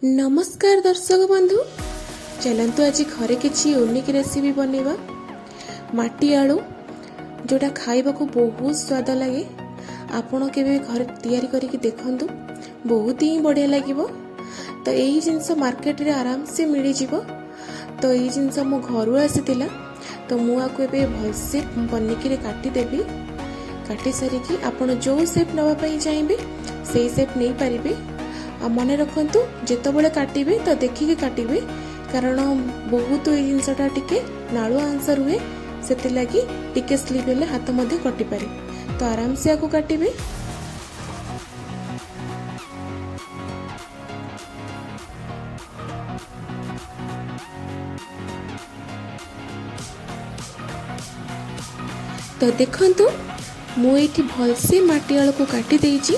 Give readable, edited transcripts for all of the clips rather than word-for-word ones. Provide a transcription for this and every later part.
ନମସ୍କାର ଦର୍ଶକ ବନ୍ଧୁ, ଚାଲନ୍ତୁ ଆଜି ଘରେ କିଛି ୟୁନିକ୍ ରେସିପି ବନେଇବା। ମାଟି ଆଳୁ, ଯେଉଁଟା ଖାଇବାକୁ ବହୁତ ସ୍ୱାଦ ଲାଗେ। ଆପଣ କେବେ ଘରେ ତିଆରି କରିକି ଦେଖନ୍ତୁ, ବହୁତ ହିଁ ବଢ଼ିଆ ଲାଗିବ। ତ ଏଇ ଜିନିଷ ମାର୍କେଟରେ ଆରାମସେ ମିଳିଯିବ। ତ ଏଇ ଜିନିଷ ମୋ ଘରୁ ଆସିଥିଲା। ତ ମୁଁ ଆକୁ ଏବେ ଭଲସେ ପନିକିରେ କାଟିଦେବି। କାଟି ସାରିକି ଆପଣ ଯେଉଁ ସେପ୍ ନେବା ପାଇଁ ଚାହିଁବେ, ସେଇ ସେପ୍ ନେଇପାରିବେ। ଆଉ ମନେ ରଖନ୍ତୁ, ଯେତେବେଳେ କାଟିବେ ତ ଦେଖିକି କାଟିବେ, କାରଣ ବହୁତ ଏଇ ଜିନିଷଟା ଟିକେ ନାଳୁଆ ଅଂଶ ରୁହେ। ସେଥିଲାଗି ଟିକେ ସ୍ଲିପ୍ ହେଲେ ହାତ ମଧ୍ୟ କଟିପାରେ। ତ ଆରାମସେ ଆକୁ କାଟିବେ। ତ ଦେଖନ୍ତୁ, ମୁଁ ଏଇଠି ଭଲସେ ମାଟି ଆଳୁକୁ କାଟି ଦେଇଛି।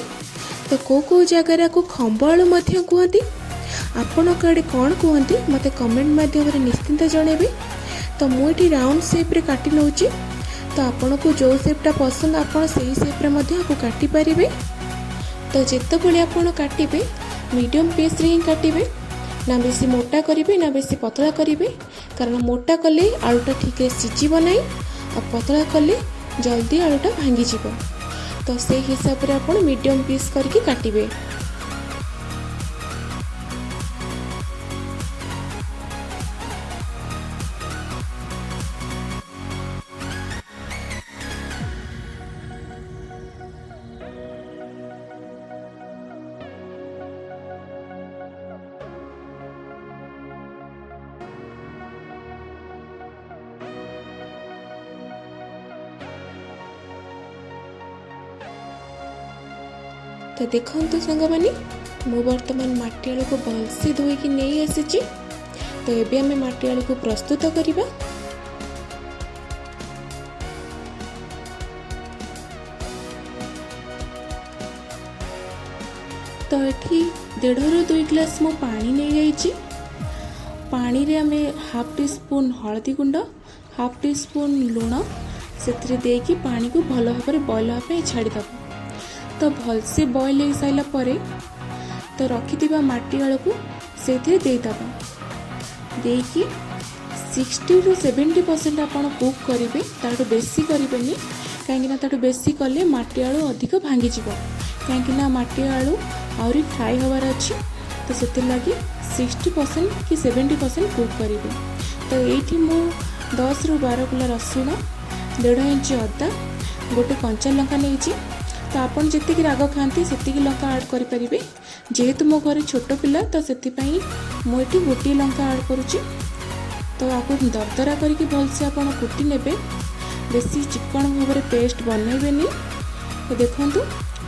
ତ କେଉଁ କେଉଁ ଜାଗାରେ ଆକୁ ଖମ୍ବ ଆଳୁ ମଧ୍ୟ କୁହନ୍ତି। ଆପଣଙ୍କ ଆଡ଼େ କ'ଣ କୁହନ୍ତି, ମୋତେ କମେଣ୍ଟ ମାଧ୍ୟମରେ ନିଶ୍ଚିନ୍ତ ଜଣାଇବେ। ତ ମୁଁ ଏଠି ରାଉଣ୍ଡ ସେପ୍ରେ କାଟି ନେଉଛି। ତ ଆପଣଙ୍କୁ ଯେଉଁ ସେପ୍ଟା ପସନ୍ଦ, ଆପଣ ସେଇ ସେପ୍ରେ ମଧ୍ୟ ଆକୁ କାଟିପାରିବେ। ତ ଯେତେବେଳେ ଆପଣ କାଟିବେ, ମିଡ଼ିୟମ୍ ପିସ୍ରେ ହିଁ କାଟିବେ। ନା ବେଶୀ ମୋଟା କରିବେ, ନା ବେଶୀ ପତଳା କରିବେ, କାରଣ ମୋଟା କଲେ ଆଳୁଟା ଠିକ୍ରେ ସିଝିବ ନାହିଁ ଆଉ ପତଳା କଲେ ଜଲ୍ଦି ଆଳୁଟା ଭାଙ୍ଗିଯିବ। ତ ସେଇ ହିସାବରେ ଆପଣ ମିଡ଼ିୟମ୍ ପିସ୍ କରିକି କାଟିବେ। ତ ଦେଖନ୍ତୁ ସାଙ୍ଗମାନେ, ମୁଁ ବର୍ତ୍ତମାନ ମାଟି ଆଳୁକୁ ଭଲସେ ଧୋଇକି ନେଇ ଆସିଛି। ତ ଏବେ ଆମେ ମାଟି ଆଳୁକୁ ପ୍ରସ୍ତୁତ କରିବା। ତ ଏଠି 1.5ରୁ 2 ଗ୍ଲାସ୍ ମୁଁ ପାଣି ନେଇଯାଇଛି। ପାଣିରେ ଆମେ ହାଫ୍ ଟି ସ୍ପୁନ୍ ହଳଦୀ ଗୁଣ୍ଡ, ହାଫ୍ ଟି ସ୍ପୁନ୍ ଲୁଣ ସେଥିରେ ଦେଇକି ପାଣିକୁ ଭଲ ଭାବରେ ବଏଲ୍ ହେବା ପାଇଁ ଛାଡ଼ିଦେବା। ତ ଭଲସେ ବଏଲ୍ ହେଇସାରିଲା ପରେ ତ ରଖିଥିବା ମାଟି ଆଳୁକୁ ସେଇଥିରେ ଦେଇଦେବା। ଦେଇକି 60ରୁ 70% ଆପଣ କୁକ୍ କରିବେ, ତାଠୁ ବେଶୀ କରିବେନି, କାହିଁକିନା ତାଠୁ ବେଶୀ କଲେ ମାଟି ଆଳୁ ଅଧିକ ଭାଙ୍ଗିଯିବ, କାହିଁକିନା ମାଟି ଆଳୁ ଆହୁରି ଫ୍ରାଏ ହେବାର ଅଛି। ତ ସେଥିଲାଗି 60% କି 70% କୁକ୍ କରିବେ। ତ ଏଇଠି ମୁଁ 10ରୁ 12 କୁଲା ରସୁଣ, 1.5 ଇଞ୍ଚ ଅଦା, ଗୋଟେ କଞ୍ଚା ଲଙ୍କା ନେଇଛି। ତ ଆପଣ ଯେତିକି ରାଗ ଖାଆନ୍ତି, ସେତିକି ଲଙ୍କା ଆଡ଼୍ କରିପାରିବେ। ଯେହେତୁ ମୋ ଘରେ ଛୋଟ ପିଲା, ତ ସେଥିପାଇଁ ମୁଁ ଏଠି ଗୋଟିଏ ଲଙ୍କା ଆଡ଼୍ କରୁଛି। ତ ଆକୁ ଦରଦରା କରିକି ଭଲସେ ଆପଣ କୁଟି ନେବେ, ବେଶୀ ଚିକଣ ଭାବରେ ପେଷ୍ଟ ବନେଇବେନି। ତ ଦେଖନ୍ତୁ,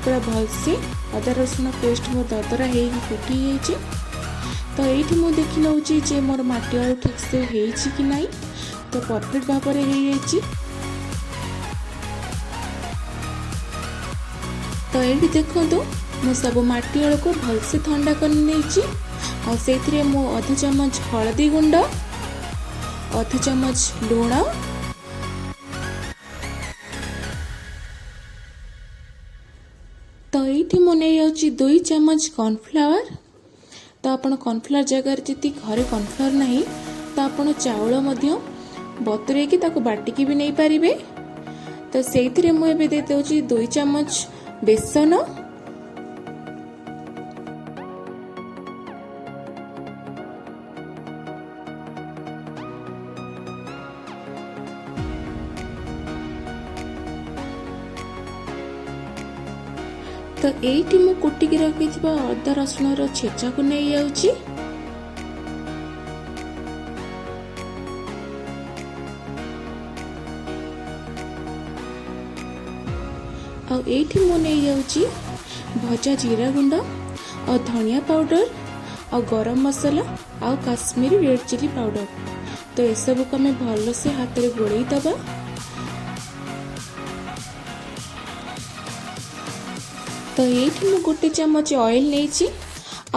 ପୁରା ଭଲସେ ଅଦା ରସୁଣ ପେଷ୍ଟ ମୋ ଦରଦରା ହେଇକି କୁଟି ହେଇଯାଇଛି। ତ ଏଇଠି ମୁଁ ଦେଖି ନେଉଛି ଯେ ମୋର ମାଟି ଆଳୁ ଠିକ୍ସେ ହେଇଛି କି ନାହିଁ। ତ ପରଫେକ୍ଟ ଭାବରେ ହେଇଯାଇଛି। ତ ଏଇଠି ଦେଖନ୍ତୁ, ମୁଁ ସବୁ ମାଟି ଆଳୁକୁ ଭଲସେ ଥଣ୍ଡା କରି ନେଇଛି। ଆଉ ସେଇଥିରେ ମୁଁ ଅଧ ଚାମଚ ହଳଦୀ ଗୁଣ୍ଡ, ଅଧ ଚାମଚ ଲୁଣ, ତ ଏଇଠି ମୁଁ ନେଇଯାଉଛି 2 ଚାମଚ କର୍ଣ୍ଣଫ୍ଲାୱାର। ତ ଆପଣ କର୍ଣ୍ଣଫ୍ଲାୱାର ଜାଗାରେ, ଯଦି ଘରେ କର୍ଣ୍ଣଫ୍ଲାୱାର ନାହିଁ, ତ ଆପଣ ଚାଉଳ ମଧ୍ୟ ବତୁରେଇକି ତାକୁ ବାଟିକି ବି ନେଇପାରିବେ। ତ ସେଇଥିରେ ମୁଁ ଏବେ ଦେଇଦେଉଛି 2 ଚାମଚ ବେସନ। ତ ଏଇଠି ମୁଁ କୁଟିକି ରଖିଥିବା ଅଦା ରସୁଣର ଛେଚାକୁ ନେଇଯାଉଛି। ଆଉ ଏଇଠି ମୁଁ ନେଇଯାଉଛି ଭଜା ଜିରା ଗୁଣ୍ଡ ଆଉ ଧନିଆ ପାଉଡ଼ର ଆଉ ଗରମ ମସଲା ଆଉ କାଶ୍ମୀରୀ ରେଡ଼୍ ଚିଲି ପାଉଡ଼ର। ତ ଏସବୁକୁ ଆମେ ଭଲସେ ହାତରେ ଗୋଳେଇ ଦେବା। ତ ଏଇଠି ମୁଁ ଗୋଟେ ଚାମଚ ଅଏଲ୍ ନେଇଛି।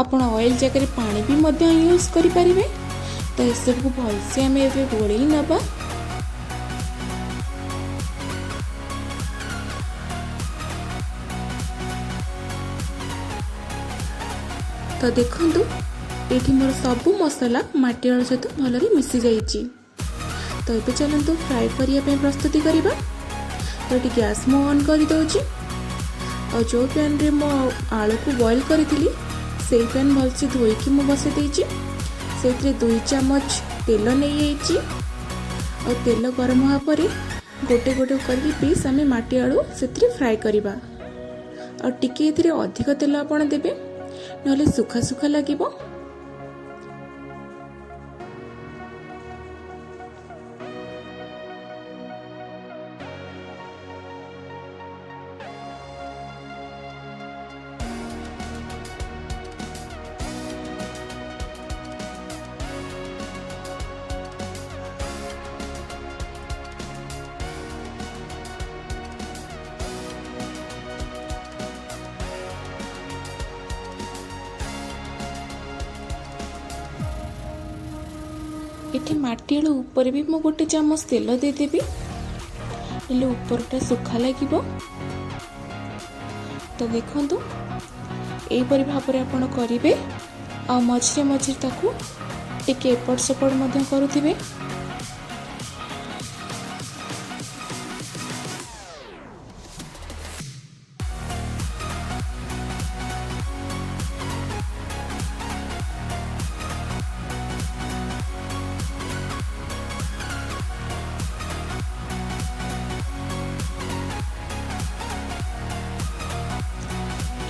ଆପଣ ଅଏଲ୍ ଜାଗାରେ ପାଣି ବି ମଧ୍ୟ ୟୁଜ୍ କରିପାରିବେ। ତ ଏସବୁକୁ ଭଲସେ ଆମେ ଏବେ ଗୋଳେଇ ନେବା। ତ ଦେଖନ୍ତୁ, ଏଇଠି ମୋର ସବୁ ମସଲା ମାଟି ଆଳୁ ସହିତ ଭଲରେ ମିଶିଯାଇଛି। ତ ଏବେ ଚାଲନ୍ତୁ ଫ୍ରାଏ କରିବା ପାଇଁ ପ୍ରସ୍ତୁତି କରିବା। ତ ଏଠି ଗ୍ୟାସ୍ ମୁଁ ଅନ୍ କରିଦେଉଛି ଆଉ ଯେଉଁ ପ୍ୟାନ୍ରେ ମୁଁ ଆଳୁକୁ ବଏଲ୍ କରିଥିଲି, ସେଇ ପ୍ୟାନ୍ ଭଲସେ ଧୋଇକି ମୁଁ ବସାଇ ଦେଇଛି। ସେଇଥିରେ 2 ଚାମଚ ତେଲ ନେଇଯାଇଛି ଆଉ ତେଲ ଗରମ ହେବା ପରେ ଗୋଟେ ଗୋଟେ କରିକି ପିସ୍ ଆମେ ମାଟି ଆଳୁ ସେଥିରେ ଫ୍ରାଏ କରିବା। ଆଉ ଟିକେ ଏଥିରେ ଅଧିକ ତେଲ ଆପଣ ଦେବେ, ନହେଲେ ଶୁଖା ଶୁଖା ଲାଗିବ। ଏଠି ମାଟି ଆଳୁ ଉପରେ ବି ମୁଁ 1 ଚାମଚ ତେଲ ଦେଇଦେବି, ହେଲେ ଉପରଟା ଶୁଖା ଲାଗିବ। ତ ଦେଖନ୍ତୁ, ଏହିପରି ଭାବରେ ଆପଣ କରିବେ ଆଉ ମଝିରେ ମଝିରେ ତାକୁ ଟିକେ ଏପଟ ସେପଟ ମଧ୍ୟ କରୁଥିବେ।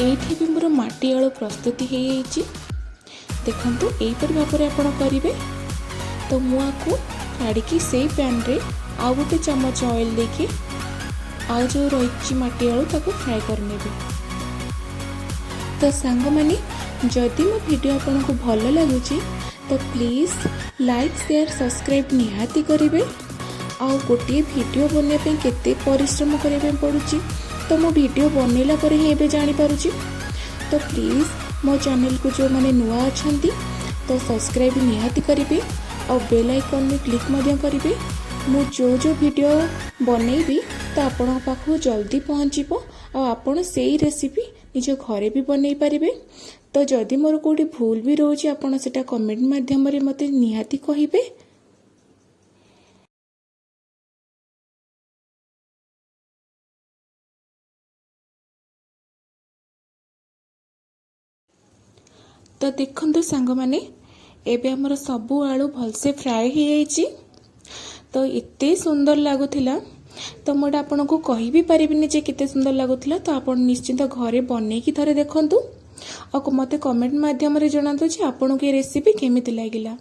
ଏଇଠି ବି ମୋର ମାଟି ଆଳୁ ପ୍ରସ୍ତୁତି ହେଇଯାଇଛି। ଦେଖନ୍ତୁ, ଏହିପରି ଭାବରେ ଆପଣ କରିବେ। ତ ମୁଁ ଆକୁ କାଢ଼ିକି ସେଇ ପ୍ୟାନ୍ରେ ଆଉ 1 ଚାମଚ ଅଏଲ୍ ଦେଇକି ଆଉ ଯେଉଁ ରହିଛି ମାଟି ଆଳୁ, ତାକୁ ଫ୍ରାଏ କରିନେବି। ତ ସାଙ୍ଗମାନେ, ଯଦି ମୋ ଭିଡ଼ିଓ ଆପଣଙ୍କୁ ଭଲ ଲାଗୁଛି, ତ ପ୍ଲିଜ୍ ଲାଇକ୍, ସେୟାର, ସବସ୍କ୍ରାଇବ୍ ନିହାତି କରିବେ। ଆଉ ଗୋଟିଏ ଭିଡ଼ିଓ ବନେଇବା ପାଇଁ କେତେ ପରିଶ୍ରମ କରିବା ପାଇଁ ପଡ଼ୁଛି, ତ ମୁଁ ଭିଡ଼ିଓ ବନେଇଲା ପରେ ହିଁ ଏବେ ଜାଣିପାରୁଛି। ତ ପ୍ଲିଜ୍ ମୋ ଚ୍ୟାନେଲକୁ ଯେଉଁମାନେ ନୂଆ ଅଛନ୍ତି, ତ ସବସ୍କ୍ରାଇବ୍ ନିହାତି କରିବେ ଆଉ ବେଲ୍ ଆଇକନ୍ରେ କ୍ଲିକ୍ ମଧ୍ୟ କରିବେ। ମୁଁ ଯେଉଁ ଯେଉଁ ଭିଡ଼ିଓ ବନେଇବି, ତ ଆପଣଙ୍କ ପାଖକୁ ଜଲ୍ଦି ପହଞ୍ଚିବ ଆଉ ଆପଣ ସେଇ ରେସିପି ନିଜ ଘରେ ବି ବନେଇ ପାରିବେ। ତ ଯଦି ମୋର କେଉଁଠି ଭୁଲ ବି ରହୁଛି, ଆପଣ ସେଇଟା କମେଣ୍ଟ ମାଧ୍ୟମରେ ମୋତେ ନିହାତି କହିବେ। ତ ଦେଖନ୍ତୁ ସାଙ୍ଗମାନେ, ଏବେ ଆମର ସବୁ ଆଳୁ ଭଲସେ ଫ୍ରାଏ ହେଇଯାଇଛି। ତ ଏତେ ସୁନ୍ଦର ଲାଗୁଥିଲା, ତ ମୁଁ ଏଇଟା ଆପଣଙ୍କୁ କହି ବି ପାରିବିନି ଯେ କେତେ ସୁନ୍ଦର ଲାଗୁଥିଲା। ତ ଆପଣ ନିଶ୍ଚିନ୍ତ ଘରେ ବନେଇକି ଥରେ ଦେଖନ୍ତୁ ଆଉ ମୋତେ କମେଣ୍ଟ ମାଧ୍ୟମରେ ଜଣାନ୍ତୁ ଯେ ଆପଣଙ୍କୁ ଏ ରେସିପି କେମିତି ଲାଗିଲା।